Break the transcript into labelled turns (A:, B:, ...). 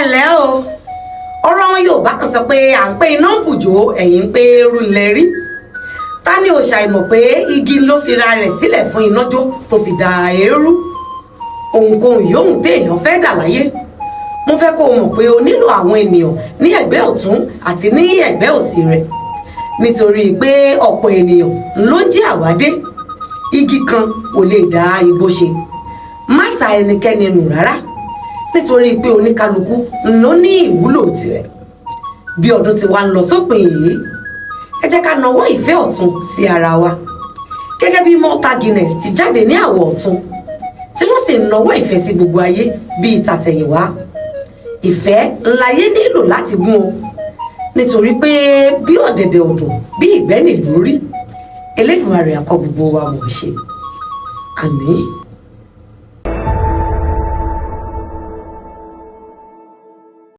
A: Ǹlẹ́ o. Ọ̀rọ̀ àwọn Yorùbá kan sọ pé à ń pé iná ń bùjó, ẹ̀yìn ń pé eru lẹ rí. Ta ni ò ṣàìmọ̀ pé igi ló fi ra rẹ̀ sílẹ̀ fún iná jó tó fi da eérú? Ohunkóhun yòówù téèyàn fẹ́ dà láyé, mo fẹ́ kó o mọ̀ pé o nílò àwọn ènìyàn ní ẹ̀gbẹ́ ọ̀tún àti ní ẹ̀gbẹ́ òsì rẹ̀, nítorí pé ọ̀pọ̀ ènìyàn ló ń jẹ́ àwádé. Igi kan kò lè dá igbó ṣe. Má ta ẹnikẹ́ni nù rárá, nítorí pé oníkálukú ló ní ìwúlò tirẹ̀. Bí ọdún ti wá ń lọ sópin yìí, ẹ jẹ́ ká nawọ́ ìfẹ́ ọ̀tun sí ara wa, gẹ́gẹ́ bí Malta Guinness ti jáde ní àwọ̀ ọ̀tun, tí wọ́n sì ń nawọ́ ìfẹ́ sí gbogbo ayé bíi tàtẹ̀yìnwá. Ìfẹ́ ńláyé nílò láti gún o, nítorí pé bí ọ̀dẹ̀dẹ̀ ọ̀dùn bí ìgbẹ́ nílùú rí. Elédùmarè á kọ́ gbogbo wa mọ̀ ṣe. Àmín.